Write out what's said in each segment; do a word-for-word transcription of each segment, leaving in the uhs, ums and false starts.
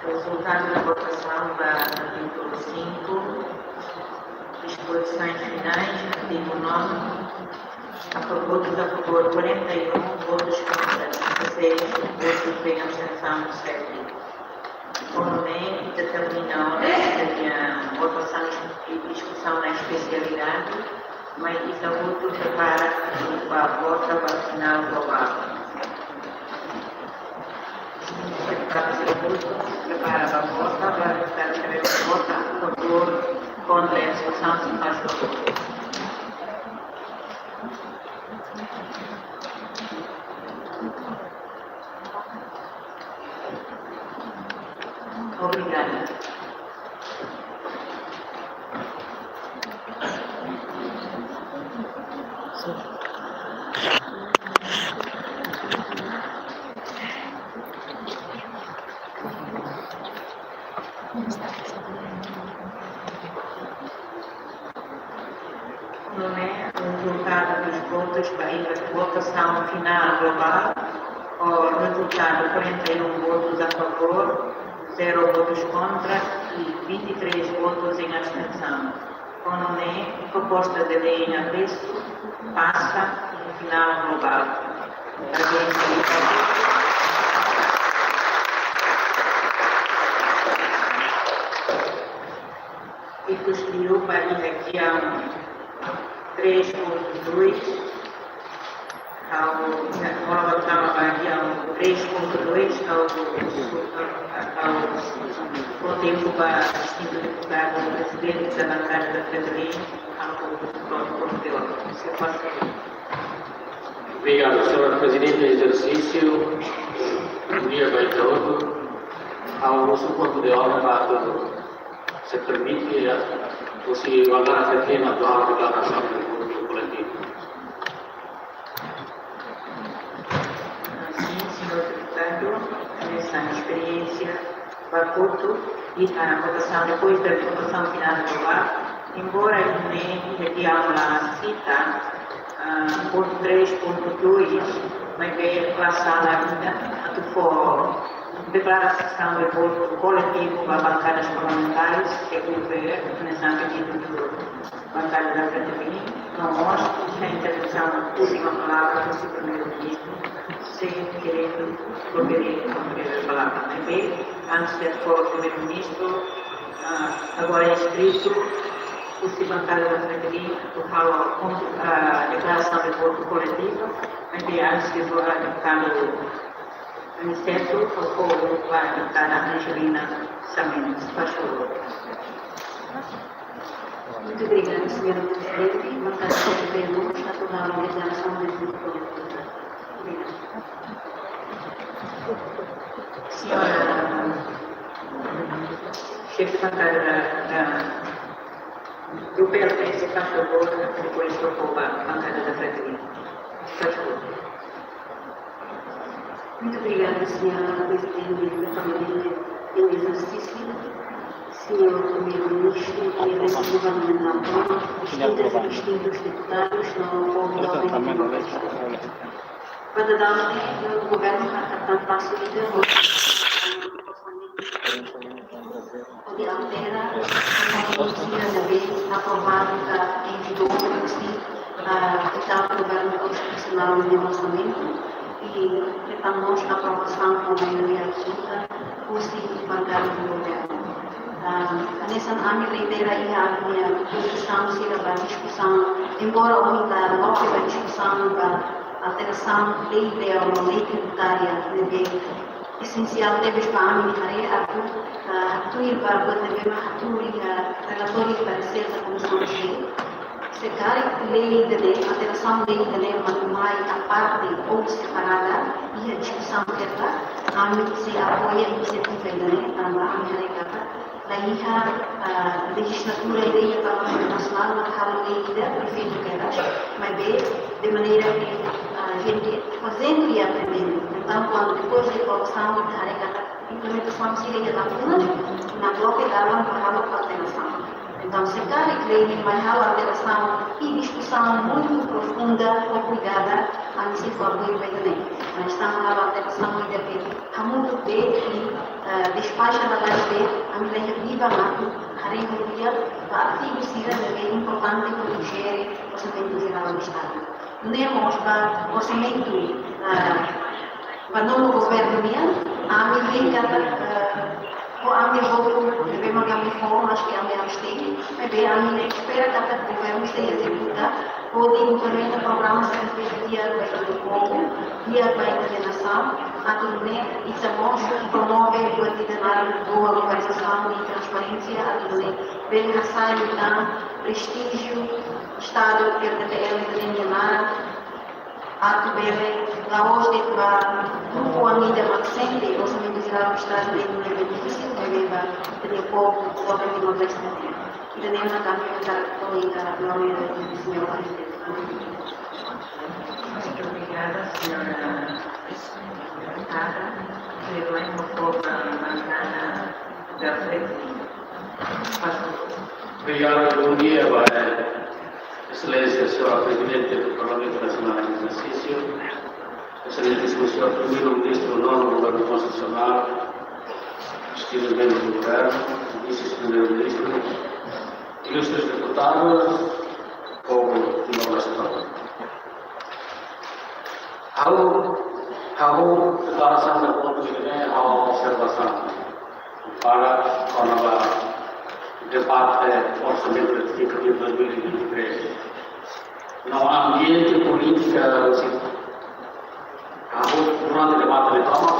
Rezultadu da votasaun ba kapítulu cinco, disposições finais, artigo nono. A favor, votos a favor, quarenta e um, votos contra, dezasseis, votos de abstenção, sete. Kono ne'e determina ona, seria votasaun e diskusaun na espesialidade, mas ita hotu prepara ba vota ba finál globál. Deputadu hotu prepara ba vota, ba deputadu vota a favor, kontra, abstensaun, se faz favor. Obrigada. Não é? O resultado dos votos ba iha votasaun finál globál, o rezultadu quarenta e um votos a favor, zero votos contra e vinte e três votos em abstenção. Kono ne'e, proposta de lei em avesso passa no finál global. Parabéns, e cuspiu para ir aqui a um três ponto dois. Ha'u, eh, ha'u hakarak ba iha três ponto dois, ha'u, ha'u, ha'u fó tempu ba distintu deputadu, prezidente da bankada da FRETILIN, ha'u prontu, por favor, se faz favor. Obrigadu, señora Prezidente de Ezersísiu. Bom dia ba ita hotu. Ha'u husu pontu de ordem ba atu, se permite, ya, husi bankada FRETILIN atu halo deklarasaun de votu koletivu. Sin, señór deputadu, hanesan esperiénsia ba kotuk iha votasaun, depois da votasaun finál globál, embora ne'e iha di'ak la sita, ah, pontu três pontu dois, maibé la sala ainda atu fó deklarasaun de votu koletivu ba bankadas parlamentares, ke governu, hanesan pedidu bankada da FRETILIN, no mós iha intervensaun, última palavra, husi Primeiru-Ministru, se querendo, governu, governu palavra. Maibé, antes de fó Primeiru-Ministru, ah, agora é escrito, husi bankada da FRETILIN, atu halo, ah, deklarasaun de votu koletivu, maibé antes de fó, ah, deputadu Aniceto, fó ba deputada Angelina Ximena, faz favor. Muito obrigada, señora Prezidente. Bankada FRETILIN atu halo deklarasaun de votu. Obrigada. Señora xefe bankada da, da, do PLD, se faz favor, depois vou ba bankada da FRETILIN. Faz favor. Muito obrigada, señora Prezidente do Parlamentu em Ezersísiu, señór Primeiru-Ministru, Exelénsia Governadór, distintas e distintus deputadus no povu jovem. Ba dadaun ne'e, governu hakarak pasu ida hodi altera, hodi muda, ne'ebé aprovadu ka enviou husi, ah, oitavu governu konstitusionál nia orsamentu, i hetan mós aprovasaun ho maioria absoluta husi bankada do governu. Ah, hanesan ami reitera iha ami-nia pozisaun sira ba diskusaun, embora ami la loke ba diskusaun ba alterasaun lei ideia ou lei tributária, ne'ebé esensiál tebes ba ami haree atu, ah, tuir ba buat ne'ebé mak hatuur iha relatóriu paresér da Komisaun C. Se karik lei ida-ne'e, alterasaun lei ida-ne'e mak mai aparte ou separada iha diskusaun kerta, ami sei apoia inisiativa ida-ne'e, tanba ami haree katak la iha, ah, lejizlatura ida iha Parlamentu Nasionál mak halo lei ida perfeitu kedas, maibé de maneira ke, ah, gente fazendu i aprendendu. Entaun, kuandu depois de evolusaun, ita haree katak implementasaun sira iha lakunas, ita loke dalan ba halo alterasaun. Entaun, se karik lei ne'e mai halo alterasaun i diskusaun muitu profunda ou kuidada, ami sei fó apoiu ba ida-ne'e. Mas tanba halo alterasaun ida ke hamutuk de'it i, ah, dis-, Faixa lalais B, ami la iha biban atu haree mundial ba artigu sira ne'ebé importante hodi jere Orsamentu Jerál do Estadu. Nune'e mós ba orsamentu, ah, ba novu governu nian, ami dehan katak, ah, ho ami votu ne'ebé mak ami fó, maske ami abstein, maibé ami espera katak governu sei ezekuta, hodi implementa programa sira ne'ebé di'ak ba ita-nia povu, di'ak ba ita-nia nasaun, atu nune'e ita mós promove buat ida naran boa governasaun i transparénsia, atu nune'e bele hasai liután prestíjiu Estadu R D T L ita-nia naran, atu bele la'ós de'it ba grupu ida mak sente Orsamentu Jerál do Estadu ne'e difísil, maibé ba ita-nia povu, povu Timor-Leste. Ida-ne'e mak ami hakarak hato'o iha Glória do Senhor. Muito obrigada, senhora deputada. Tudo bem, uma boa manhã da frente. Faz favor. Obrigadu, bom dia, ba Exelénsia, Señora Prezidente do Parlamentu Nasionál em Exercício, Exelentísimu Señór Primeiru-Ministru Nono Governu Konstitusionál, distinguidu membru do Governu, Vise-Primeiru-Ministru, ilustres deputadus, povu Timor-Leste. Ha'u, ha'u deklarasaun ba pontu ida-ne'e, ha'u observasaun para kona-ba debate orsamentu retífikativu dois mil e vinte e três. No ambiente polítika, ha'u durante debate ne'e tomak,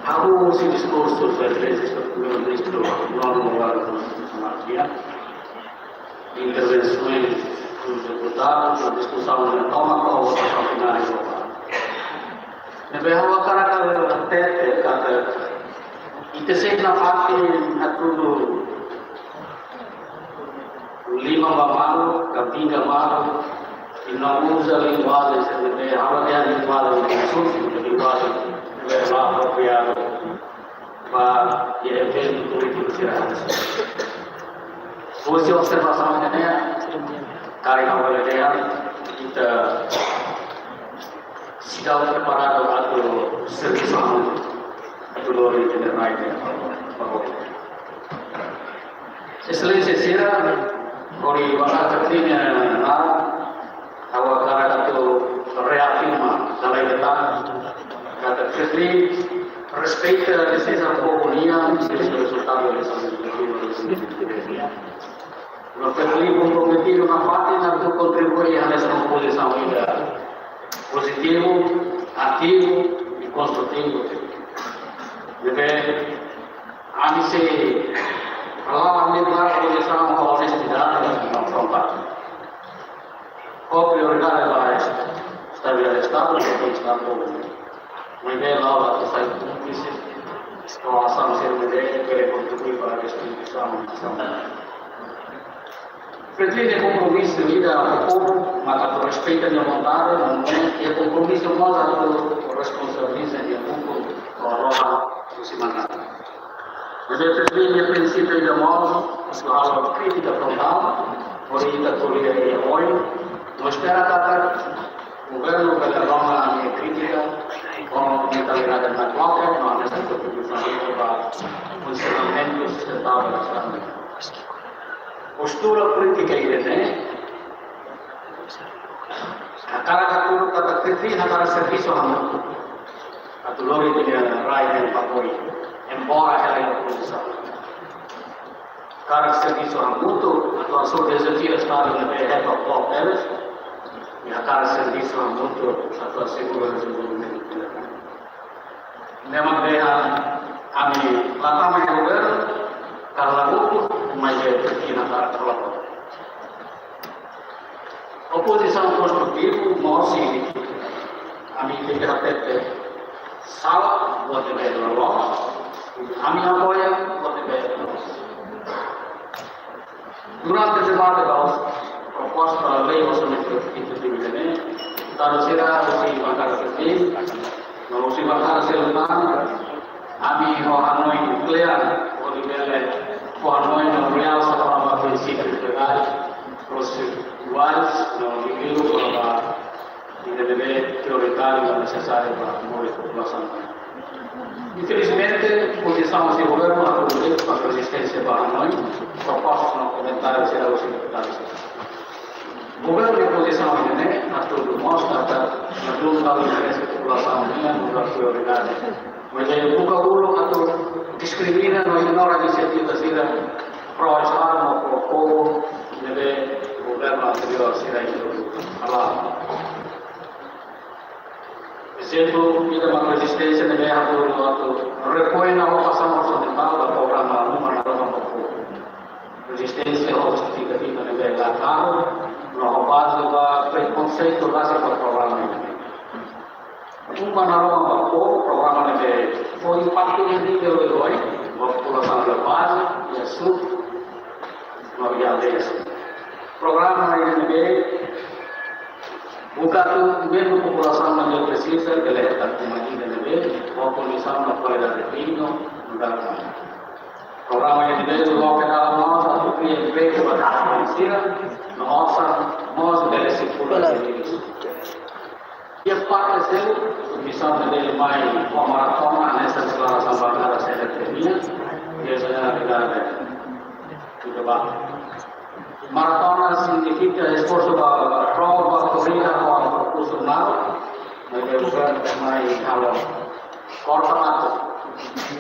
ha'u husi diskursu Sua Exelénsia Señór Primeiru-Ministru Nono Governu Konstitusionál nian, intervensaun dos deputadus, diskusaun ne'e tomak ho votasaun finál. Ne'ebé ha'u hakarak hatete katak ita sei nafatin hatudu liman ba malu, ka vinga malu, i la uza linguajen sira ne'ebé, ha'u dehan linguajen insultu, linguajen ne'ebé la apropriadu ba eventu polítiku sira. Husi observasaun ne'e, karik ha'u bele dehan, ita seidauk preparadu atu servisu hamutuk, atu lori ita-nia rai ba oin. Exelénsia sira, hodi barak ita-nia naran, ha'u hakarak atu reafirma dala ida tan katak Fretilin respeita desizaun povu nian, desizaun rezultadu eleisaun dois mil e vinte e três nian. No Fretilin komprometidu nafatin atu kontribui hanesan opozisaun ida pozitivu, ativu i konstrutivu. Ne'ebé ami sei hala'o ami-nia opozisaun ho onestidade no frontal. Ho prioridade ba estabilidade Estadu, no bem-estar povu. Maibé la'o atu sai kúmplisis ho asaun sira ne'ebé bele kontribui ba destruisaun nasaun. Fretilin iha kompromisu ida ho povu, maka atu respeita nia vontade, maibé iha kompromisu mós atu responsabiliza nia ukun ho rohan husi mandatu. Maibé Fretilin nia prinsípiu ida mós, atu halo krítika frontál, hodi ita ko'alia iha oin, no espera katak governu bele rona nia krítika ho mentalidade nakloke, no hanesan kontribuisaun ba funsionamentu sustentável Estadu. Postura polítika ida-ne'e hakarak atu, katak Fretilin hakarak servisu hamutuk atu lori ita-nia rai ba oin, embora hela iha opozisaun. Hakarak servisu hamutuk atu hasoru dezafiu Estadu ne'ebé hetok boot tebes, i hakarak servisu hamutuk atu asegura dezenvolvimentu. Ne'e mak dehan ami la tama iha governu, karena butuh, maibé ita hakarak kolabora. Opozisaun konstrutivu mós signifika ami tenke hatete sala buat ne'ebé la loos, ami apoia buat ne'ebé loos. Durante debate ba proposta lei orsamentu retífikativu ida-ne'e, deputadu sira husi bankada Fretilin, no husi bankada seluk tan, ami ho hanoin kle'an, hodi bele ho hanoin no realsa kona-ba prinsípiu legál, prosedurais, no liuliu kona-ba ida ne'ebé prioritáriu no nesesáriu ba moris populasaun. Infelizmente, pozisaun husi governu atu rezisténsia ba hanoin, proposta no komentáriu sira husi deputadu. Governu nia pozisaun ne'e atu mostra katak ladún halo interese populasaun nian nu'udar prioridade. Maibé buka uluk atu diskrimina no ignora inisiativa sira pró Estadu no pró povu ne'ebé governu anteriór sira introdús. Halo. Ezemplu, ita mak rezisténsia ne'ebé hatudu atu repoin osan orsamentál ba programa Uma Naroman ba Povu. Rezisténsia ho justifikativa ne'ebé la klaru, no ho baze ba prekonseitu rasik ba programa ne'e. Uma Naroman ba Povu, programa ne'ebé fó impaktu ne'ebé oioin ba populasaun La Paz, iha Sul, no iha aldeia. Programa ne'ebé buka atu membru populasaun ne'ebé presiza, bele hetan uma ida ne'ebé ho kondisaun no kualidade dignu, nu'udar uma. Programa ne'ebé loke dalan mós atu kria empregu ba joven sira, no osan mós bele sirkula di'ak. Iha parte seluk, misaun ne'ebé mai ho maratona, hanesan deklarasaun bankada C N T nian, iha generalidade tudo bem. Maratona signifika esforsu ba, ba prova, korrida, ba perkursu naruk, maibé governu mai halo korta matu,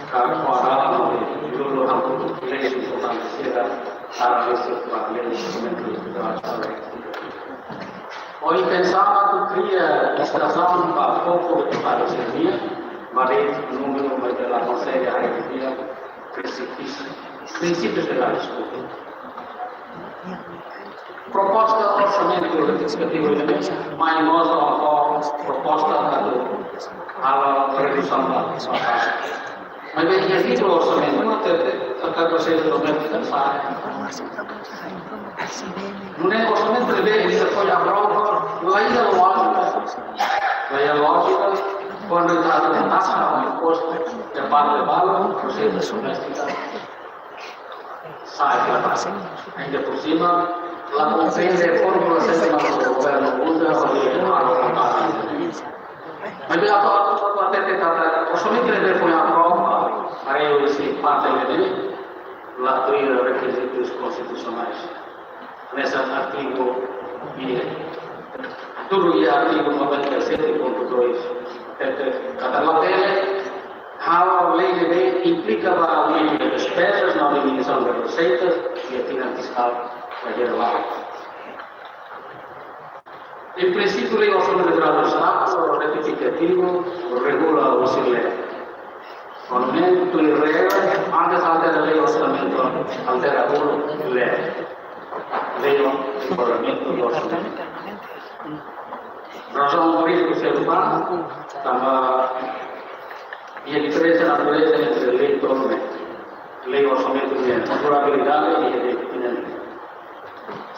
ka kuadra no lulu hambu lei importante sira, para isi ba lei instrumentu estruturál. Ho intensaun atu kria distrasaun ba povu, para sira-nia, maibé númeru maibé la konsege haree didi'ak prinsípiu, prinsípiu jerál, deskulpa. Proposta orsamentu retivizativu ne'e mai mós ho proposta atu halo redusaun ba, ba taxa. Maibé iha títulu orsamentu, no te, te, te, te, te, te, te, te, te, Nune'e orsamentu ne'ebé ita foin aprova, la iha lójika. La iha lójika, kuandu ita atu taxa impostu, iha parte balu, residu doméstika sa'e fila taxa. Ainda por cima, la komprende fórmula sira mak governu uza, hodi halo kontabilidade. Maibé atu, atu, atu hatete katak orsamentu ne'ebé foin aprova, haree husi parte ne'e, la tuir rekizitus konstitusionais. Hanesan artigu, iha, tuir artigu noventa e sete ponto dois, hatete katak labele halo lei ne'ebé implika ba aumento de despesas, no diminuição de receitas, iha tinan fiskál ba hira laran. Em princípio, lei orsamentu jerál do Estadu retifikativu regula husi lei. Orsamentu i regra, antes altera lei orsamentu, altera uluk lei. Lei encuadramentu do orsamentu. Razaun morífiku seluk, tanba iha diferensa natureza entre lei tomak, lei orsamentu nian, durabilidade i efetividade.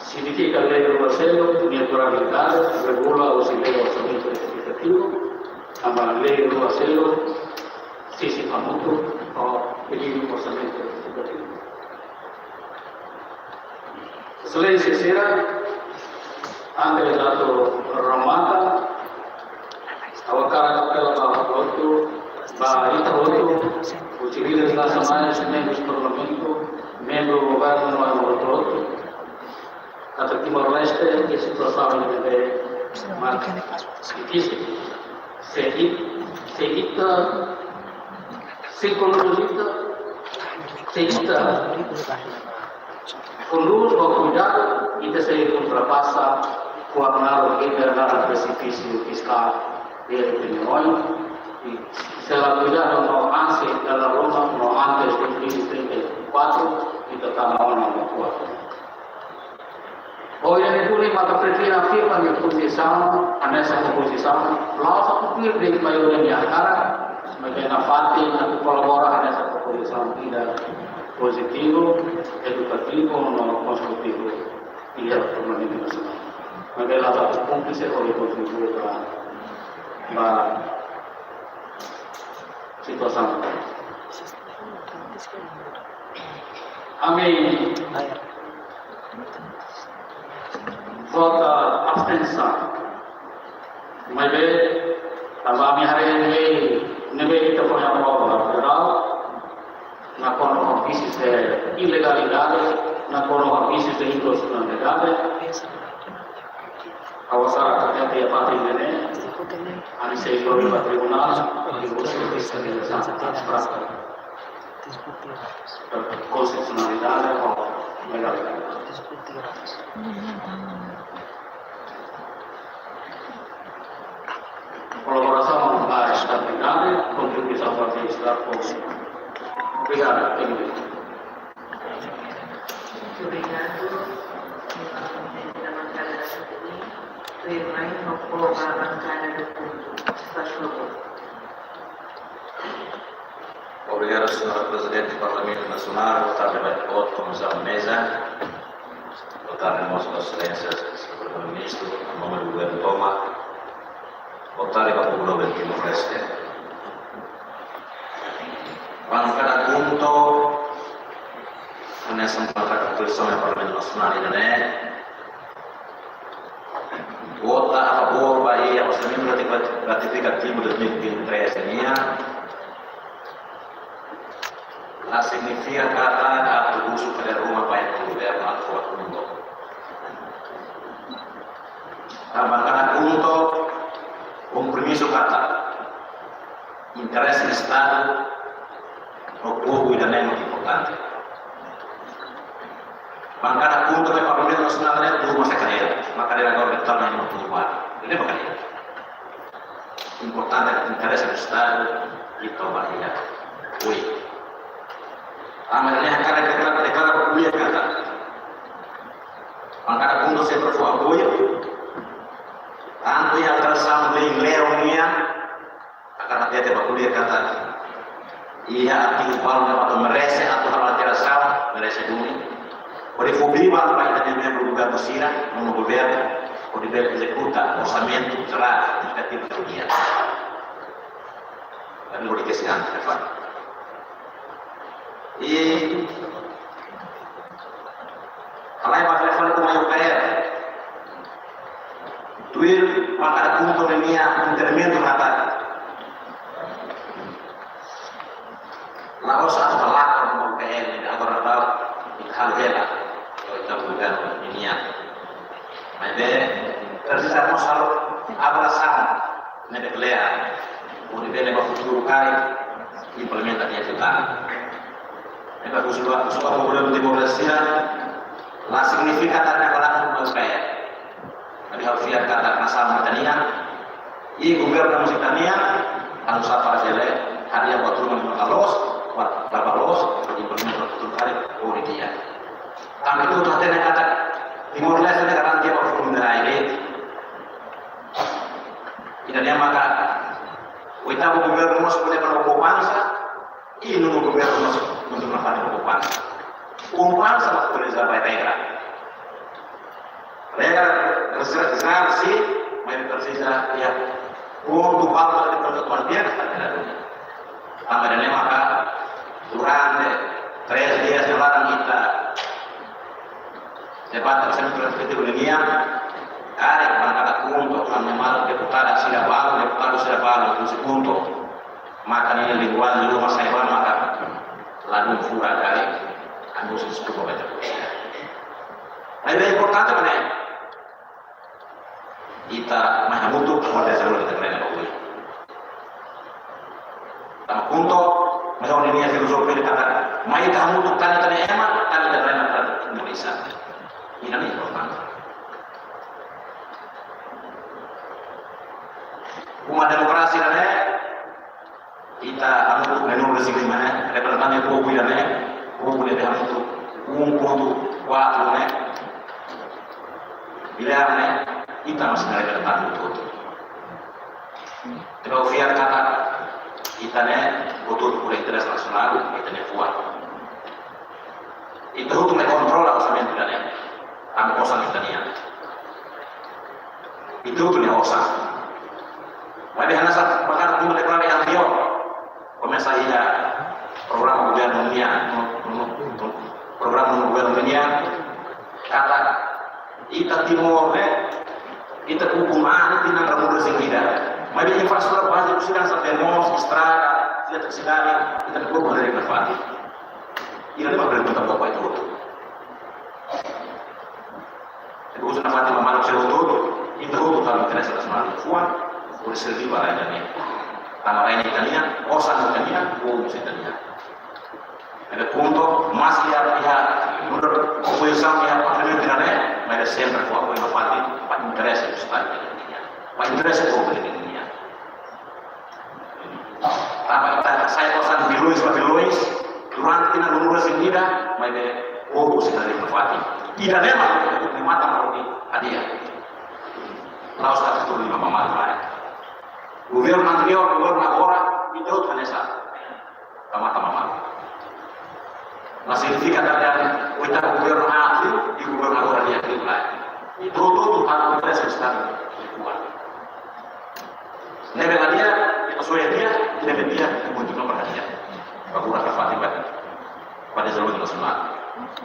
Signifika lei rua seluk nia durabilidade regula husi lei orsamentu retifikativu, tanba lei rua seluk sisi hamutuk ho pedidu orsamentu retifikativu. Exelénsia sira, antes atu remata, ha'u hakarak apela ba hotu, ba ita hotu, husi líderes nasionais, membrus parlamentu, membru governu, no hotu-hotu, katak Timor-Leste iha situasaun ne'ebé mak difisil. Se it-, se ita, se konduz ita, se ita konduz ho kuidadu, ita sei ultrapasa kuarnaru ida naran presipísiu fiskál iha ita-nia oin. I se la kuidadu no ansi dala ruma no antes de dois mil e trinta e quatro, ita tama ona no kuarnaru. Ohin ne'e duni maka prefere afirma nia pozisaun, hanesan opozisaun, la'ós atu tuir de'it maioria nia hakarak, maibé nafatin atu kolabora hanesan opozisaun ida pozitivu, edukativu, no konstrutivu iha Parlamentu Nasionál. Maibé la'ós atu kúmplise hodi kontribui ba, ba situasaun. Ami vota abstensaun. Maibé, tanba ami haree lei Ne'ebé ita fó apoiu ba federal, nakonu ba vísiu de ilegalidade, nakonu ba vísiu de inkonstitusionalidade. Ha'u hakarak hatete iha parte ne'e, ami sei problema tribunál, i justisa de abstrata. Konstitusionalidade ou legalidade. Kolaborasaun ba estabilidade, kontribuisaun ba bem-estar povu. Obrigadu, N B. Muito obrigado, senhor presidente da bancada da C P I. Tuirmai, ha'u fó ba bancada do Punto. Faz favor. Obrigadu, señora Prezidente do Parlamentu Nasionál. Boa tarde ba todos, komisaun meza. Boa tarde, Vossa Exelénsia, señór Primeiru-Ministru, em nome do Governo tomak. Boa tarde ba povu Timor-Leste. Bankada Punto, hanesan bankada oposisaun iha Parlamentu Nasionál ida-ne'e, vota a favór ba iha orsamentu retifikativu dois mil e vinte e três nian, la signifika katak atu husu kadeira ruma ba iha governu atu fó punto. Tanba bankada Punto kompromisu katak interese Estadu no povu ida-ne'e mak importante. Bankada Punto iha Parlamentu Nasionál ne'e tuur mós kadeira, mak kadeira agora ne'e tuur mós kadeira. Ne'e mak kadeira. Importante interese Estadu ita ba iha. Oi. Ami ne'e hakarak deklara, deklara ko'alia katak bankada Punto sempre fó apoiu. Tantu iha alterasaun lei Leão nian, hakarak hatete ba ko'alia katak iha artigu balu ne'ebé atu merese atu halo alterasaun, merese duni. Hodi fó balibalu ba ita-nia membru governu sira, membru governu, hodi bele ezekuta orsamentu jerál, retifikativu nian. Kami hodi kesi antes, Pak. I halai ba telefone ko mai U K R. Tuir bankada Punto ninia interventu katak la'ós atu halakon U K R, agora tau ita halo hela. Ita bukan ninia. Maibé presiza mós halo avaliasaun ne'ebé kleur, hodi bele ba futuru karik implementa nia tutan. Ne'ebé husu ba, husu ba povu Timor-Leste sira, la signifika katak agora atu ba U K R. Tapi ha'u fiar katak nasaun ita-nian, i governu mós ita-nian, atu sapa jele, hadi'a buat ruma ne'ebé mak loos, buat ne'ebé mak loos, implementa futuru karik, hodi di'ak. Tanba ita hotu hatene katak Timor-Leste ne'e garantia ba futuru ne'e rai de'it. Ida-ne'e maka oitavu governu mós bele ba poupansa, i nonu governu mós bele ba poupansa. Poupansa mós presiza ba regra. Regra, regra, regra, sin, mas presiza, ya, pontu balu de pontu kuantia, tanba ne'e maka durante três dias de larang ita debate sempre repetido de minha, karik bankada Punto, ami maluk deputadu sira balu, deputadu sira balu, husi Punto. Maka ninia linguajen luma sai ba maka ladún furak karik, ami husu deskulpa ba ita. Maibé importante mak ne'e, ita mai hamutuk, ita terrenu ba ui. Tanba Punto, mai ho ninia filozofia katak, mai ita hamutuk, tane tane ema, tane tane ema, tane tane ema. Ida-ne'e importante. Uma demokrasia ne'e, ita hamutuk menurut rezime ne'e, reprezentante povu ida-ne'e, povu ne'e hamutuk, um ponto quatro ne'e, bila ne'e, ita mós reprezentante povu. Ita fiar katak ita-nia butuh por interese nasionál, ita-nia fuan. Ita hotu mak kontrola orsamentu ida-ne'e, ami osan ita-nian. Ita hotu nia osan. Maibé hanesan bankada Punto deklara anteriór, komesa iha programa governu nian, no, no, no, programa governu nian, katak ita Timor ne'e, ita ukun an tinan ramur resin ida. Maibé infraestrutura bázika sira hanesan bee moos, estrada, eletrisidade, ita-nia povu haree iha fatin. Ida-ne'e mak pergunta ba ita hotu. Ita-boot iha fatin, maluk sira hotu, ita hotu tau interese nasionál iha fuan, hodi serve ba rai ida-ne'e. Tanba rai ne'e ita-nian, osan ita-nian, povu mós ita-nian. Entaun, pontu, maski iha, iha, nu'udar opozisaun iha parlamentu ida-ne'e, maibé sempre fó apoiu nafatin ba interese do Estadu nian, ba interese do povu nian. Tanba ita sai osan bilhões ba bilhões, durante tinan, lima, lima, maibé povu sei haree iha fatin. Ida-ne'e mak, ita matan hodi hadi'a. La'ós atu tuur liman ba malu. Governu anteriór, governu agora, ita hotu hanesan. Tama-tama malu. Mas signifika katak oinsá governu anteriór i governu agora nia kriu lai. Produtu para interese Estadu iha fuan. Ne'ebé la di'ak, ita soe di'ak, ne'ebé di'ak, ita kontinua ba di'ak. Ba kuda ka fatin ba, ba dezenvolvimentu nasionál.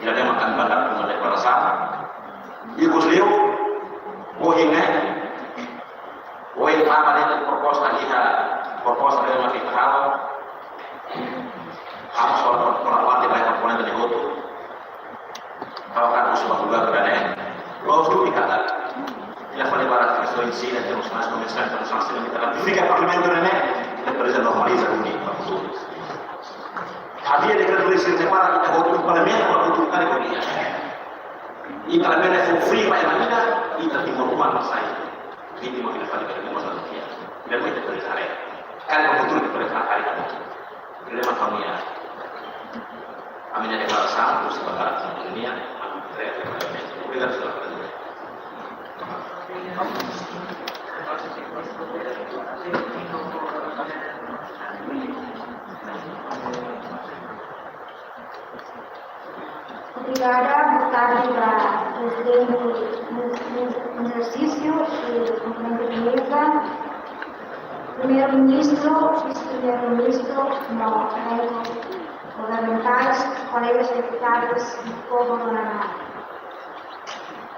Ida-ne'e mak ami hakarak tau deklarasaun. Ikus liu, ohin ne'e, ohin tanba de'it proposta iha, proposta de'it mak ita halo. Ha'u só para parte ba komponente ne'e hotu. Ha'u hakarak husu ba kolega ida-ne'e. Loos duni katak ita fali ba kestaun sira, terus mas komersiál, terus mas sira, ita fiar katak parlamentu ne'e, ita presiza normaliza duni ba futuru. Hadi'a dekretu-lei sira-ne'e para ita hotu, parlamentu ba futuru karik hodi hadi'a. Ita parlamentu fó free ba ema ida, ita timoroan mak sai vítima, ita fali ba ita-nia masalah dia. Ita presiza haree. Karik ba futuru ita presiza haree. Problema kami ya. Ami-nia deklarasaun, terus sebentar, dunia, ami tre, obrigadu, senhor. Obrigada, boa tarde ba Prezidente do Exercício e Komponente de Meza, Primeiru-Ministru, Vise-Primeiru-Ministru, no membru governamentais, kolegas deputadus, povu Rona-Na'in.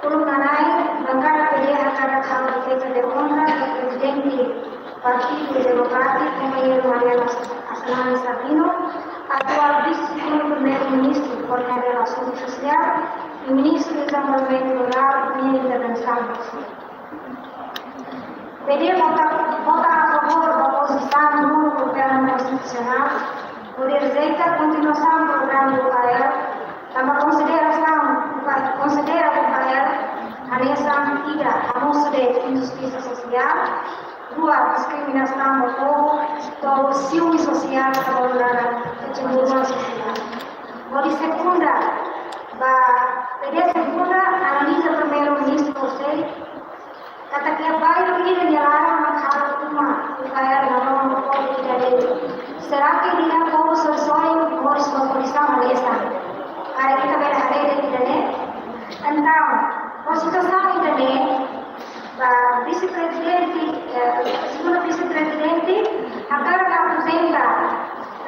Uluk nanain, bankada P D hakarak halo defeza de onra ba Prezidente Partidu Demokratiku, Kompañeiru Mariano Assanani Sabino, atuál Vise-Segundu Primeiru-Ministru, Koordenadór Asuntu Sosiál, i Ministru Dezenvolvimentu Rurál, nia intervensaun. P D vota, vota a favór ba pozisaun ruma governu konstitusionál, hodi rejeita kontinuasaun programa do K L, tanba konsiderasaun, konsidera do K L hanesan ida, hamosu de'it injustisa sosiál, rua, diskriminasaun ba povu, tolu, siumi sosiál, ka bolu naran, kecemburuan sosiál. Hodi sekunda, ba, P D sekunda, analiza Primeiru-Ministru José, katak iha bairru ida nia laran mak halo uma, U K L naroman povu ida de'it. Será que nia povu sorin-sorin moris ba kondisaun hanesan? Karik ita bele haree de'it ida-ne'e. Entaun, ba situasaun ida-ne'e, ba vise-prezidente, eh, segundu vise-prezidente, hakarak aprezenta,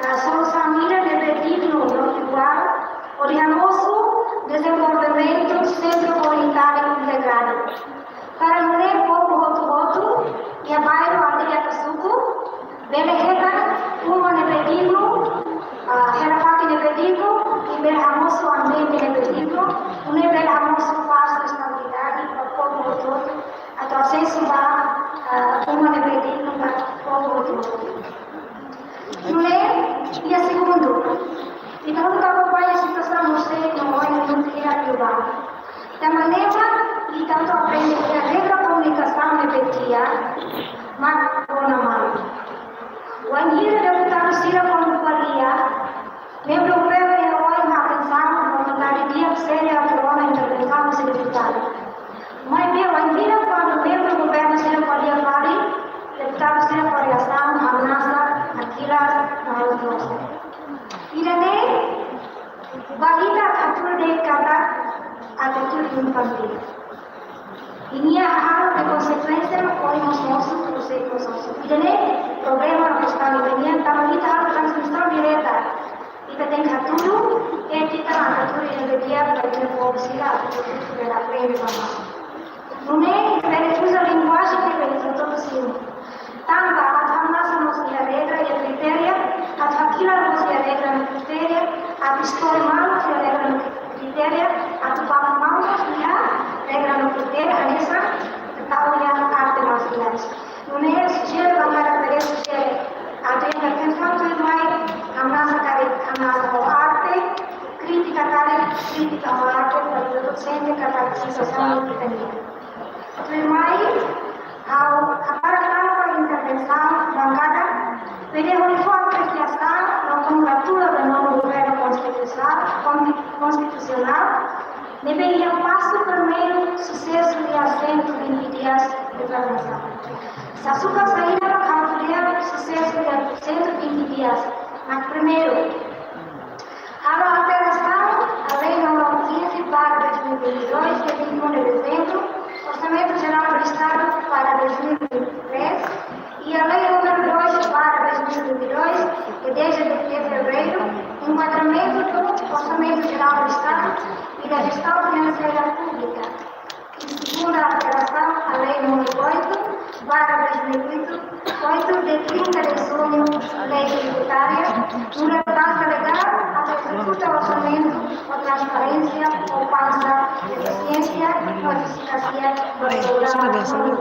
eh, solusaun ida ne'ebé dignu no iguál, hodi hamosu dezenvolvimentu sosio-komunitáriu integradu. Para nune'e povu hotu-hotu, iha bairru, aldeia ka suku, bele hetan uma ne'ebé dignu, ah, hela fatin ne'ebé dignu, i bele hamosu ambiente ne'ebé dignu, nune'e bele hamosu pás no estabilidade ba povu hotu-hotu, atu asesu ba, ah, uma ne'ebé dignu ba povu hotu-hotu. Nune'e, iha segundu, ita hotu akompaña situasaun no sei no oin no iha Cuba. Tanba ne'e mak ita atu aprende iha regra komunikasaun ne'ebé di'ak, mak rona malu. Wainhira deputadu sira kuandu ko'alia, membru governu iha oin atensaun, no vontade di'ak sériu atu rona intervensaun husi deputadu. Maibé wainhira kuandu membru governu sira ko'alia fali, deputadu sira ko'alia hanesan, hamnasa, hakilar, no halo trosa. Ida-ne'e, ba ita hatudu de'it katak atitude infantíl. I nia halo de'it konsekuénsia, ohin mós mosu, prosesu prosesu. Ida-ne'e, problema no kestaun ida-ne'e, tanba ita halo transmisaun direta. Ita tenke hatudu, étika, atitude ne'ebé di'ak ba ita-nia povu sira, atitude ne'ebé aprende ba malu. Nune'e, ita bele uza linguajen ne'ebé ita hotu simu. Tanba atu hamnasa mós iha regra iha kritériu, atu hakilar mós iha regra no kritériu, atu istori malu iha regra no kritériu, atu baku malu mós iha regra no kritériu, hanesan ita tau iha arte marsiais. Nune'e sujere, bankada P D S sujere atu iha atensaun tuirmai, hamnasa karik hamnasa ho arte, krítika karik krítika ho arte, para ita sente katak situasaun ita-nian. Tuirmai, ha'u hakarak halo intervensaun bankada, P D S horifuan apresiasaun no kongratula ba nonu governu konstitusionál, konsti-, konstitusionál, ne'ebé iha pasu primeiru susesu iha cento e vinte dias governasaun. Sasukat saida mak ha'u ko'alia susesu iha cento e vinte dias? Mak primeiru, halo alterasaun à Lei número quinze barra dois mil e vinte e dois, de vinte e um de dezembro, Orçamento Geral do Estado para dois mil e vinte e três, e a Lei número dois barra dois mil e vinte e dois, de dez de fevereiro, enquadramento do Orçamento Geral do Estado e da Gestão Financeira Pública. E segunda alterasaun à Lei número oito barra dois mil e oito, oito de trinta de junho, Lei Tributária, nu'udar baze legál atu ezekuta orsamentu ho transparénsia, poupansa, efiziénsia no efikásia ba programa do governu.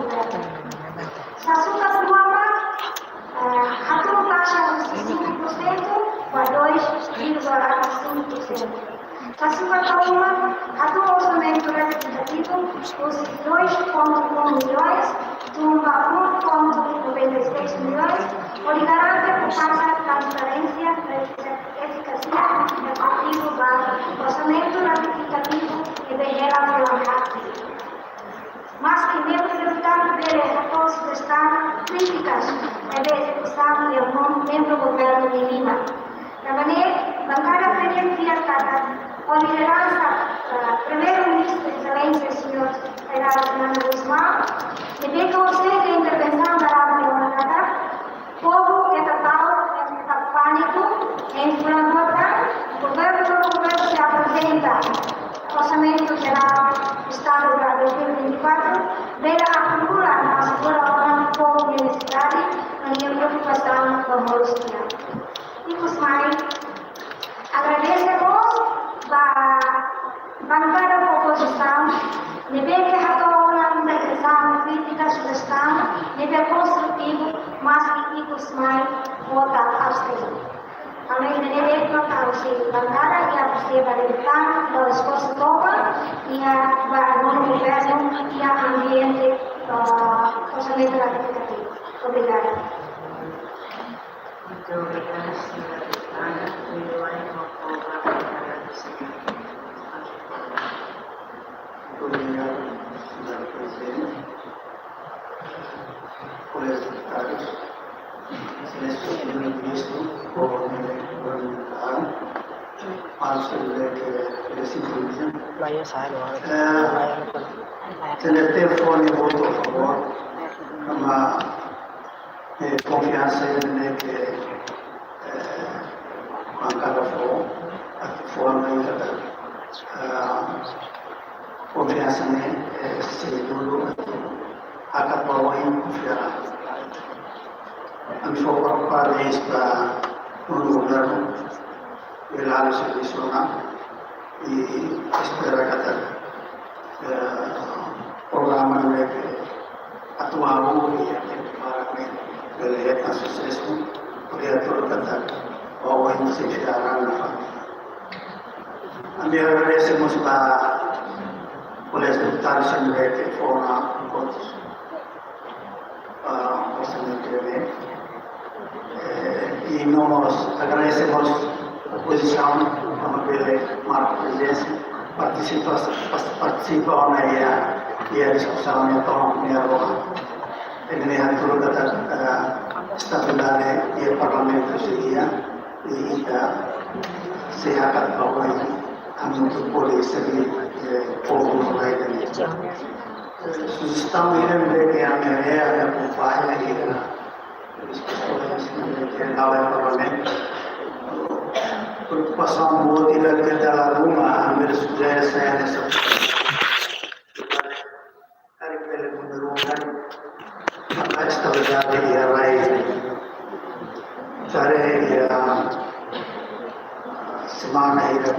Sasukat rua mak, eh, hatún taxa husi cinco por cento ba dois vírgula cinco por cento. Sasukat haat mak, hatún orsamentu retifikativu husi dois ponto um milhões tun ba um ponto noventa e seis milhões, hodi garante poupansa, transparénsia, efikásia, efetivu ba orsamentu retifikativu ne'ebé hela fulan haat. Maski membru deputadu bele hato'o sujestaun, krítikas, maibé ezekusaun iha mós membru governu nia liman. Tanba ne'e, bankada P D S fiar katak, ho lideransa, eh, Primeiru-Ministru Exelénsia Señór Kay Rala Xanana Gusmão, ne'ebé konsege intervensaun durante ona katak, povu keta ta'uk, keta pániku, hein fulan rua tan, governu, governu sei aprezenta Orsamentu Jerál Estadu ba dois mil e vinte e quatro, bele akumula no asegura ona povu nia nesesidade, no nia preokupasaun ba moris di'ak. Ikusmai, agradese mós ba bankada opozisaun, ne'ebé ke hato'o ona intervensaun, krítika, sujestaun, ne'ebé konstrutivu, maski ikusmai vota abstén. Ami ne'e de'it mak ha'u husi bankada, iha husi ba de'it tan, ba esforsu tomak, iha ba nonu governu, iha ambiente, ah, orsamentu retifikativu. Obrigada. Muito obrigada, señora deputada. Primeiro, a Irmã Paula, para a senhora. Muito obrigado, senhora Presidente. Colegas deputados, Exelénsia Primeiru-Ministru, povu ne'ebé governu, para o seu direito de se dirigir. Vai, eu saio agora. É, vai, eu não posso. Tende ita fó nia votu a favór, mas eh, konfiansa ne'ebé ke, eh, bankada fó, atu fó ona ita, eh, konfiansa ne'e, eh, sei dudu atu hakat ba oin, konfia. Ami fó parabéns ba nonu governu, bele halo servisu ona, i espera katak, eh, programa ne'ebé atu halo iha tempu barak ne'e bele hetan susesu, hodi atu katak ba oin sei fiar an ba família. Ami agradese mós ba kolega deputadu sira ne'ebé ke fó ona enkontru, ah, orsamentu ne'e. Eh, i no mós agradese mós opozisaun, tanba bele marka prezensa, partisipa, pas-, partisipa ona iha, iha diskusaun ne'e to'o agora. Ne'e hatudu katak, eh, estabilidade iha Parlamentu sei iha, i ita sei hakat ba oin, ami atu bele serbí, eh, povu no rai ida-ne'e. Eh, sujestaun ida ne'ebé ke ami haree, ami akompaña, i, eh, diskusaun ida ne'ebé ke hala'o iha Parlamentu. Preokupasaun boot ida ke dala ruma, ami sujere sai hanesan karik bele mundur, karik estabilidade iha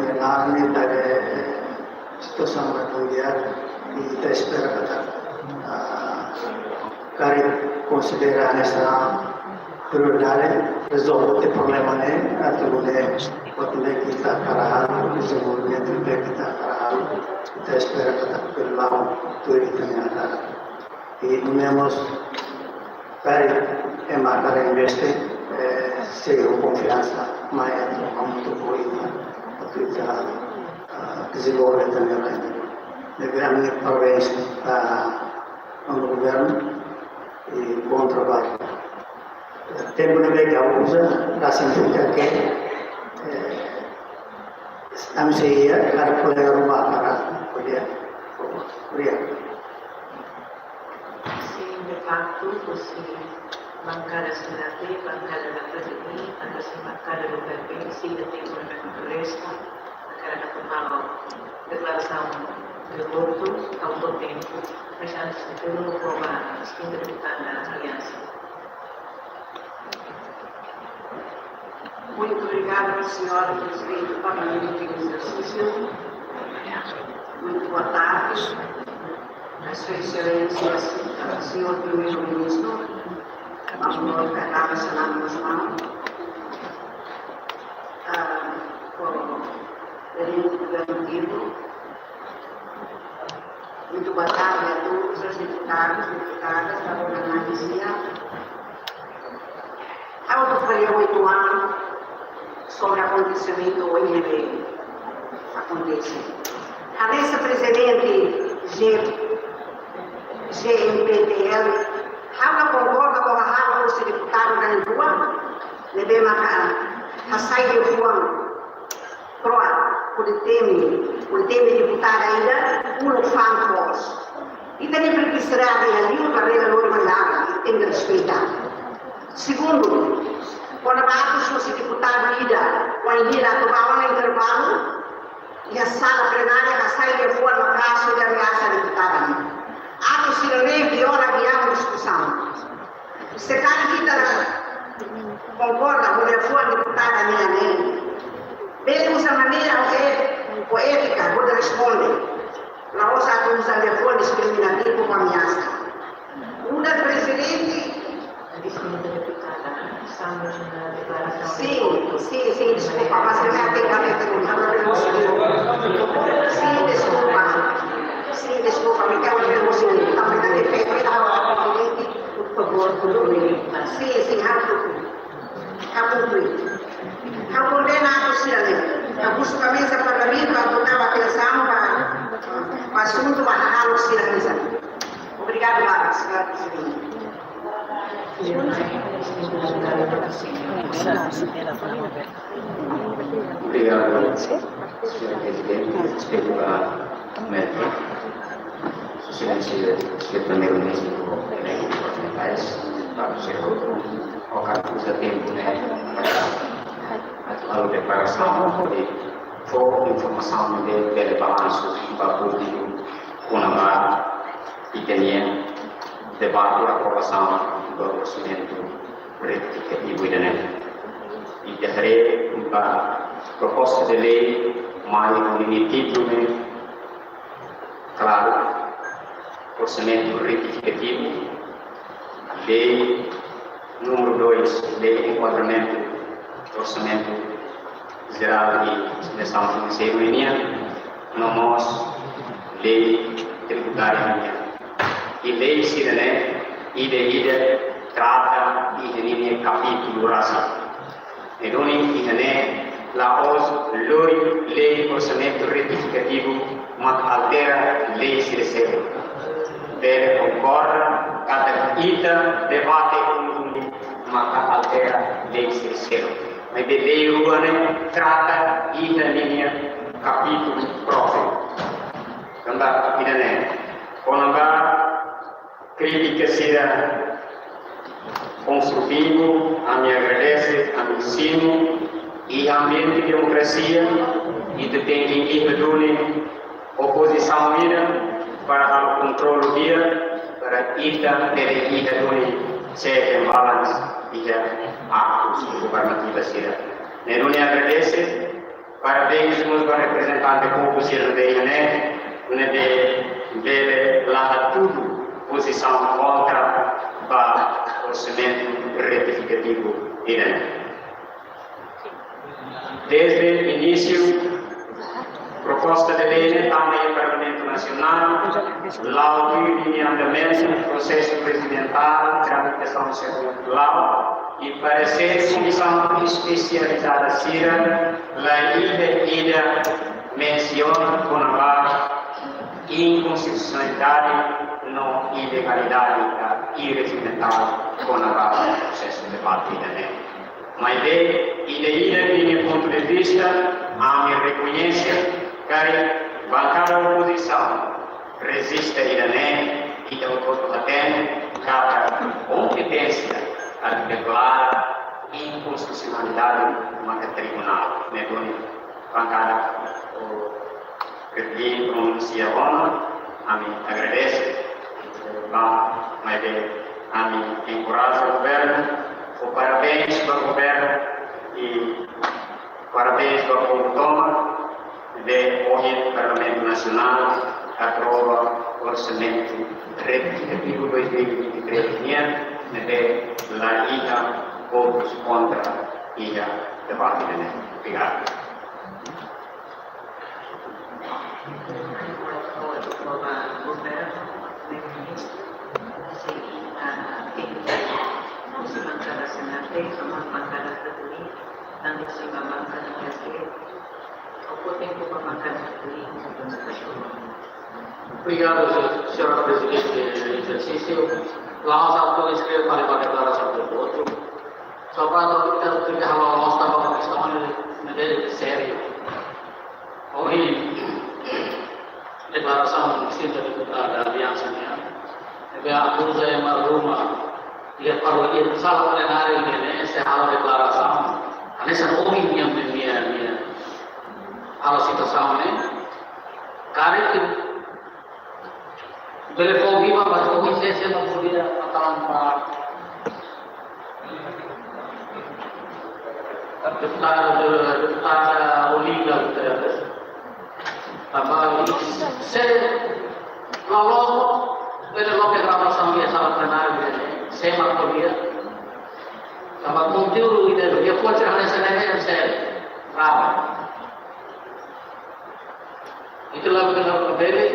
Ne'e la, ne'e ita haree situasaun ba mundiál, i ita espera katak, ah, karik konsidera hanesan prioridade rezolve tiha problema ne'e, atu nune'e buat ne'ebé ita hakarak halo, dezenvolvimentu ne'ebé ita hakarak halo, ita espera katak pelu la'o tuir ita-nia hakarak. I nune'e mós karik ema hakarak investe, eh, sei ho konfiansa mai atu hamutuk ho ita, atu ita, ah, dezenvolve ita-nia rai. Ne'ebé ami parabéns ba nono governu i bon traballu. Tempu ne'ebé ke ha'u uza la signifika ke, eh, ami sei iha, karik kolega ruma hakarak ko'alia. Obrigadu. Sin, de faktu, husi bankada S D T, bankada da P D I, até husi bankada do P P, sei iha tempu ne'ebé ke resta, bankada da P P, deklarasaun de votu, ha'u fó tempu, mas antes de tudo, ha'u fó ba distinta deputada da Aliansa. Muito obrigada, senhora Presidente do Parlamento em Exercício. Muito boa tarde, a Sua Excelência, Senhor Primeiro-Ministro, Mauro Cadaga Sanam Gusmão, ah, Tenente Governo Vivo, muito boa tarde a todos, aos deputados, deputadas, da Dona Ana Luzia. Ha'u atu fali oitu an sobre akontesimentu ohin ne'ebé akontese. Hanesan prezidente G-, G M P T L, ha'u la konkorda ho hahalok husi deputadu na'in-rua ne'ebé maka hasai liafuan kro'at, hodi temi, hodi temi deputada ida uluk fa'an foos. Ita-nia privasidade iha liur ba rega lori mai laran, tenke respeita. Segundu, kona-ba atus husi deputadu ida, wainhira atu bá ona intervalu, iha sala plenária hasai liafuan maka'as hodi ameasa deputada ne'e. Atus sira-ne'e viola di'ak diskusaun. Se karik ita la konkorda ho liafuan deputada nian ne'e, bele uza maneira ho é-, ho étika hodi responde. La'ós atu uza liafuan diskriminativu ho ameasa. Nu'udar prezidente. Sin, sin, sin, deskulpa, mas ami tenke, ami tenke, ami tenke, sin, deskulpa. Sin, deskulpa, ami tenke, ami tenke, sin, ami tenke, Por favor, concluir. Sin, sin, ha'u tuku. Ha'u tuku. Ha'u kondena atus sira-ne'e. Ha'u husu ba meza Parlamentu atu tau atensaun ba, ba asuntu ba hahalok sira-ne'e. Obrigadu barak, señora Presidente. Obrigadu, señora Prezidente. Respeitu ba Metro, Sua Exelénsia, Señór Primeiru-Ministru eleitu Jorge Artur Paz, ba sira hotu, ohin uza tempu ne'e para atu halo deklarasaun, hodi fó informasaun ne'ebé bele balansu ba públiku kona-ba ita-nia debate aprovasaun do orsamentu retifikativu ida-ne'e. Ita haree ba proposta de lei mai ho ninia títulu ne'e klaru, orsamentu retifikativu, lei númeru dois, lei enkuadramentu orsamentu jerál i diresaun finanseira nian, no mós lei tributária nian. I lei sira-ne'e ida-ida trata iha ninia kapítulu rasik. Ne'e duni iha ne'e la'ós lori lei orsamentu retifikativu mak altera lei sira seluk. Bele konkorda katak ita debate konjuntu maka altera lei sira seluk. Maibé lei rua ne'e trata iha ninia kapítulu própriu. Tanba ida-ne'e, kona-ba krítika sira konstrutivu, ami agradese, ami simu, iha ambiente demokrasia, ita tenke iha duni opozisaun ida para halo kontrolu di'ak, para ita bele iha duni check and balance iha aktus governativa sira. Ne'e duni agradese, Parabéns mós ba reprezentante povu sira ne'ebé iha ne'e, ne'ebé bele la hatudu pozisaun kontra ba orsamentu retifikativu ida-ne'e. Dezde inísiu, proposta de lei ne'e tama iha Parlamentu Nasionál, la'o tuir ninia andamentu, prosesu rejimentál, tramitasaun segundu la'o, i paresér komisaun espesializada sira la iha ida mensiona kona-ba inkonstitusionalidade no ilegalidade ka irrejimentál kona-ba prosesu debate ida-ne'e. Maibé, ida-idak ninia pontu de vista, ami rekoñese katak bankada opozisaun rejista ida-ne'e, ita hotu-hotu hatene katak kompeténsia atu deklara inkonstitusionalidade maka tribunál, ne'e duni bankada o Kretien pronunsia ona, ami agradese. Ba, maibé ami enkoraja governu, fó parabéns ba governu i parabéns ba povu tomak, ne'ebé ohin Parlamentu Nasionál aprova orsamentu retifikativu dois mil e vinte e três nian, ne'ebé la iha votus kontra iha debate ne'e. Obrigadu. Obrigadu, señora Prezidente em exercício. La'ós atu eskreve para, para deklarasaun de votu. Só para ita tenke halo loloos tanba kestaun ne'e sériu. Ohin, deklarasaun distinta deputada Aliansa nian, ne'ebé akuza ema ruma, iha parlamentu, sala plenária ne'e, sei halo deklarasaun. Hanesan ohin nian, nian, nian. Halo situasaun ne'e, karik bele fó biban ba ohin, se, se la podia matalan ba deputada, deputada Olinda Guterres. Tanba se loloos bele loke gravasaun iha sala plenária, se mak ko'alia. Tanba konteúdu ida, iha kuatir hanesan ne'e, se grava. Ita la bele, la bele.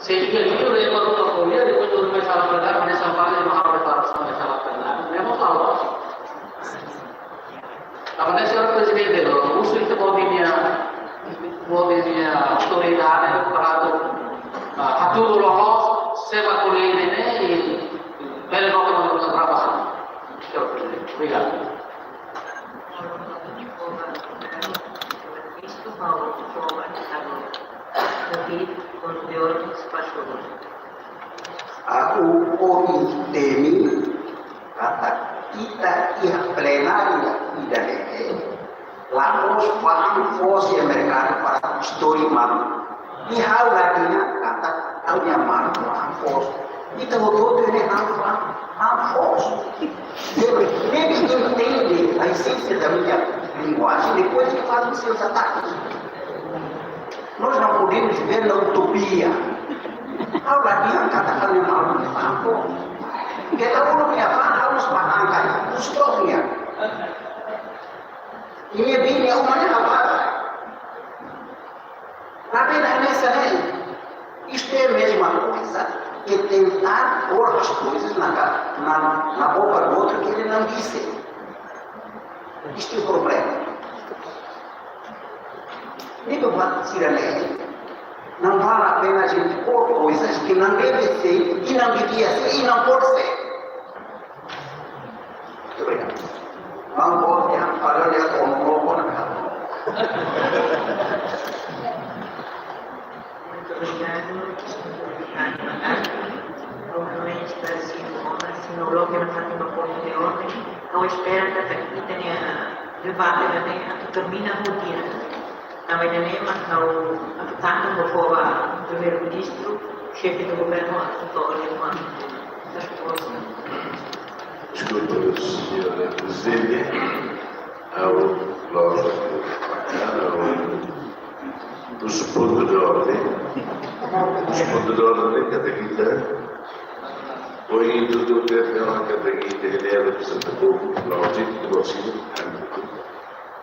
Se ita liur ema ruma ko'alia, depois ruma sala plenária, hanesan fali ema halo deklarasaun iha sala plenária. Ne'e mak halo. Tanba ne'e, señora Prezidente, no, husu ita ba ita-nia, ba ita-nia autoridade para atu, ah, hatudu loloos, se mak ko'alia ne'e, i bele loke ona gravasaun. Señora Prezidente, obrigadu. Ha'u ohin temi katak ita iha plenária ida-ne'e, la'ós fa'an foos iha merkadu para istori malu. I ha'u la dehan katak ha'u-nia maluk fa'an foos. Ita hotu-hotu ne'e ha'u fa'an, fa'an foos. Ne'ebé, ne'ebé entende a essência da minha linguagem, depois de falar dos seus ataques. Nós não podemos viver na utopia. Ha'u la dehan katak ha'u-nia maluk fa'an foos. Keta uluk nia fa'an, ha'u fa'an karik, os próprios. Nia bini, uma nia avara. Maibé hanesan ne'e, isto é a mesma coisa que tentar pôr as coisas na, ca- na, na boca do outro que ele não disse. Isto é o problema. Ne'ebé buat sira-ne'e, não vale a pena a gente pôr coisas que não deve ser, e não devia ser, e não pode ser. Muito obrigado. Vamos voltar para olhar como, como, como. Muito obrigado, deputado Macaco. Como também esclarecido, ontem, se não logo na Fátima Ponte de Ordem, não espera que até aqui tenha debate, também termina o dia. Tanba ida-ne'e mak ha'u atu tanba ba Primeiru-Ministru, Xefe do Governu, atu to'o liu ba resposta. Deskulpa, señora Prezidente, ha'u la'ós Husu pontu de orden. Husu pontu de orden, katak ita, ohin tudo que tem uma catequita, ele é representante do povo, não, tipo, não, tipo,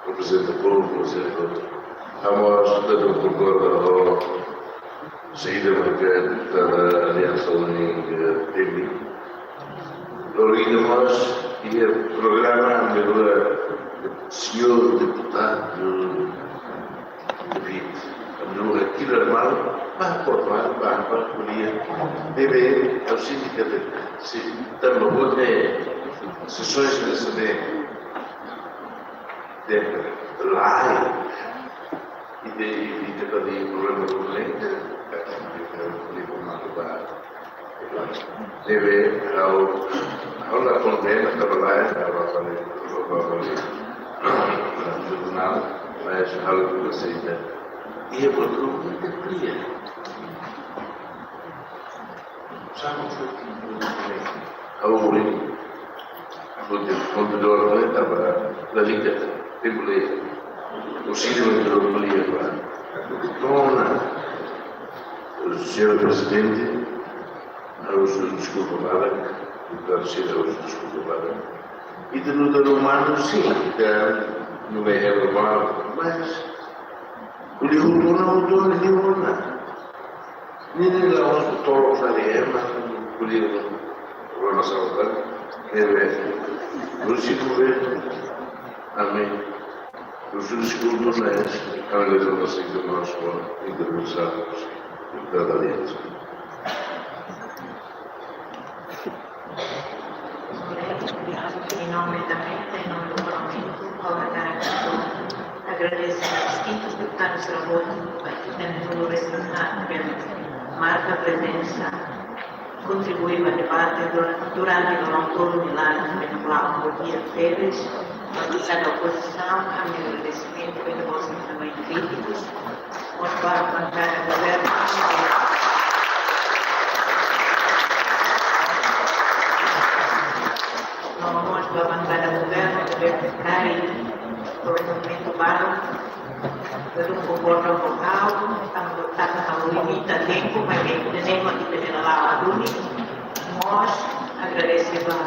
representante do povo, por exemplo. Ha'u mós, tanto por conta, o saída mercado, da Aliança Única, teve. Lori ida mós, iha programa, ame rua, señór deputadu David, ame rua, kila mal, ba, por mal, ba, ba, ko'alia. Ne'ebé, ha'u sente katak, se, tanba boot ne'e, sesoens ne'e, se de, de, lai, ida, ida, ida, problema do leite, problema do bar. Ne'ebé, ha'u, ha'u la kondena, ha'u la, ha'u la fali, ha'u la fali tribunál, mas ha'u la aseita. Iha buat ruma ita kria. Sama seperti itu. Ha'u ohin, ha'u de, ha'u de dor, ha'u estava na liga, tempo de, o sino de dor, liga, para. Nona, señór Prezidente, ha'u husu deskulpa barak, deputadu sira, ha'u husu deskulpa barak. Ita nu'udar umanu, sin, ita nu'udar umanu, mas ko'alia hotu ona, hotu ona, liu ona. Ne'e la'ós tolo fali ema, ko'alia rona saudade, ne'ebé, husi governu, ami husu deskulpa, mas ami la aseita mós intervensaun da Aliansa. Em nome da mesa, em nome do Parlamento, ha'u hakarak agradese distintus deputadus sira hotu, ba ita-nia reprezentante, marka prezensa, kontribui ba debate dura-, durante loron tolu nia laran, ne'ebé la'o ho di'ak tebes, ba ita-nia opozisaun, ami agradesimentu ba ita-boot sira ne'ebé krítikus, mós ba bankada governu. No mós ba bankada governu, ne'ebé karik, provavelmente, baru, belum konkorda ho ha'u, tanba, tanba ha'u limita tempu, maibé ne'e mak ita bele la'o duni. Mós agradese ba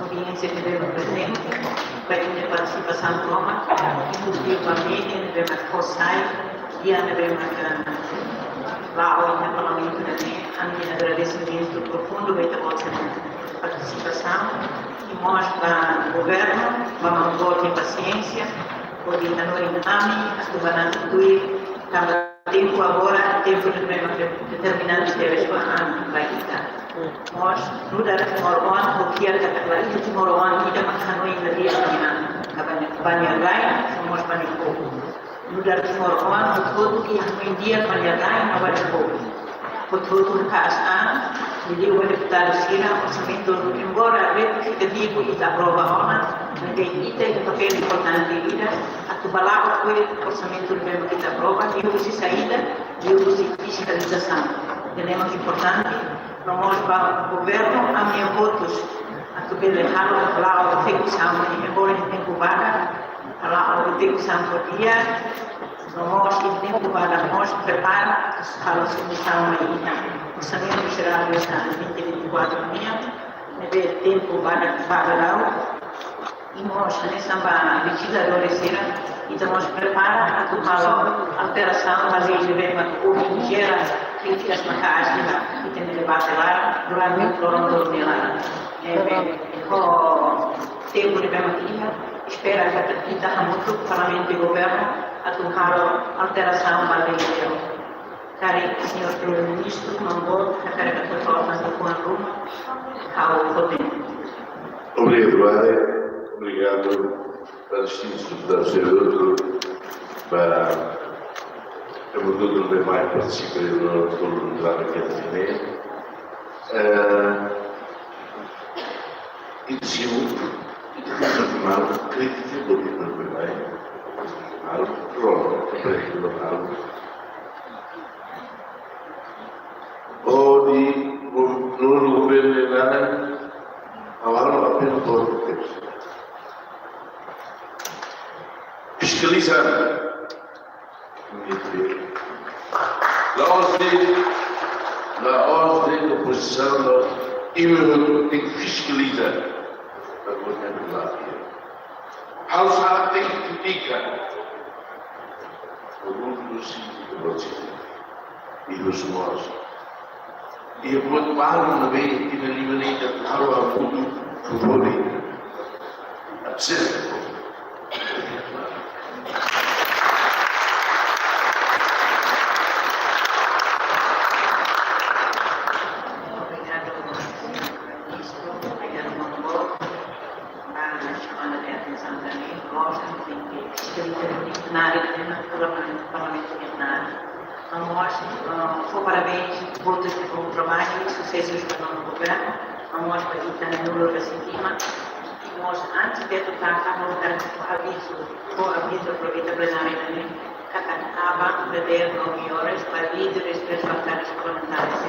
audiénsia ne'ebé prezente, ba ita-nia partisipasaun tomak, inkluzive ba média ne'ebé mak fó sai, iha ne'ebé mak la'o iha Parlamentu ne'e, ami agradesimentu profundu ba ita-boot sira-nia partisipasaun, i mós ba governu, ba manu-boot nia pasiénsia, hodi hanorin ami, atu banati tuir, tanba tempu agora, tempu ne'ebé mak determinante tebes ba ami, ba ita. Mós, nu'udar timoroan, ha'u fiar katak la iha timoroan ida mak hanoin la di'ak ba nia, ba nia rai, no mós ba nia povu. Nu'udar timoroan, hotu-hotu iha hanoin di'ak ba nia rai no ba nia povu. Hotu-hotu hakaas an, liuliu ba deputadu sira, orsamentu, embora retifikativu ita aprova ona, maibé ita iha papél importante ida, atu ba la'o tuir orsamentu ne'ebé mak ita aprova, liuhusi saida, liuhusi fiskalizasaun. Ida-ne'e mak importante, no mós ba governu, ami hotu, atu bele halo, la'o efetivasaun, embora iha tempu badak, la'o efetivasaun ho di'ak, no mós iha tempu badak mós prepara, halo submisaun mai ita. Orsamentu Jerál do Estadu vinte vinte e quatro nian, ne'ebé tempu badak, badak la'o, i mós hanesan ba lejizladór sira, ita mós prepara atu halo alterasaun ba lei ne'ebé mak ohin jera krítikas maka'as iha ita-nia debate laran durante loron tolu nia laran. Ne'ebé ho tempu ne'ebé mak iha, espera katak ita hamutuk Parlamentu i Governu atu halo alterasaun ba lei ne'e. Karik señór Primeiru-Ministru, maun boot, hakarak atu fó ona tukuan ruma, ha'u kontente. Obrigadu, Wade. Obrigadu ba distintus deputadus sira hotu, ba ema hotu ne'ebé mai partisipa iha loron tolu nia laran ne'e. Eh, ita simu, ita mal krítika, governu ne'ebé mai, mal, prontu, ita prende mal. Hodi, governu, governu ne'e laran, awal apel por fiskaliza. La'ós de'it, la'ós de'it opozisaun, la'ós, imi hotu tenke fiskaliza. Para poder dezafiu. Ha'u sala tenke kritika. Komundu sira, komundu sira. I dos mós. I buat balu ne'ebé iha nia liman ita halo ha'u buat hodi. Absen. Obrigadu, señór Ministru. Obrigadu, Maun Boot. Ba xamada de atensaun também, gosta de ter escrita na área de Parlamentu, Parlamentu de Nada. Maun Boot, ah, fó parabéns, votos de bom trabalho e sucessos para o novo governo. Maun Boot, para ita-nia nulo residima. Mas antes de tudo, ha'u hakarak avizu, ha'u avizu, aproveita plenária também, katak aban, prevê nove horas para líderes das bancadas parlamentares.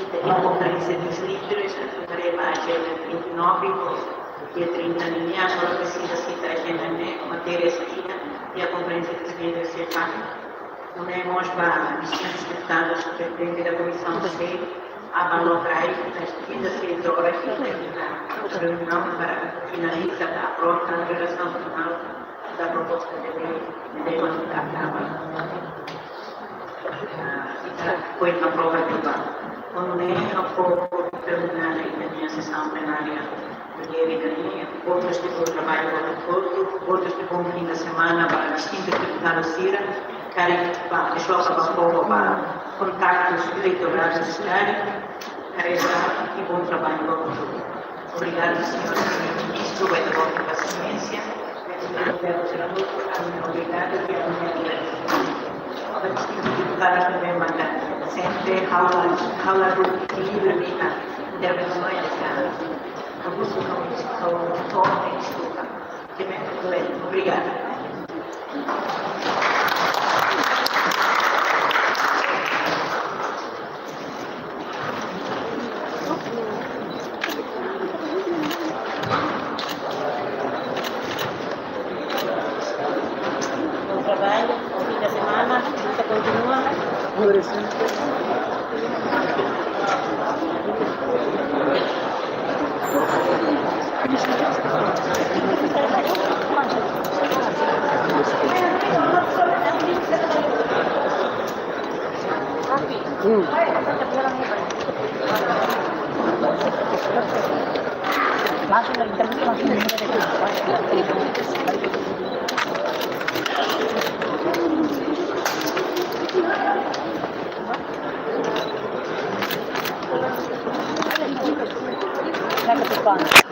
Ita iha konferénsia dos líderes, atu haree ba ajenda trinta e nove, dia trinta nian, agora presiza sita ajenda ne'e, matéria saida, iha konferénsia dos líderes, se faz. Nune'e mós ba distintus deputadus, prezidente da Komisaun C, aban loke, às dezasseis horas, reuniaun para finaliza, aprova a redação final da proposta de lei de lei qualificada. Ah, e foi aprovada. Nune'e, ha'u fó terminada ita-nia sesaun plenária. Mulher e galinha, outros tipos de trabalho, outro, outros tipos de fim de semana para distintos deputados sira, karik ba, pessoal para povo, para contactos eleitorado, karik e bom trabalho para todos. Obrigado, señór Ministru, pela vossa paciência. Obrigado, obrigado, obrigado. Para distintos deputados também, sempre ha'u la, ha'u la dou livre, intervenções, Augusto Ramos, ao Tom Estuca. Obrigada. Bom trabalho, bom fim de semana, luta continua. Langsung dari interview langsung. Saya ke depan.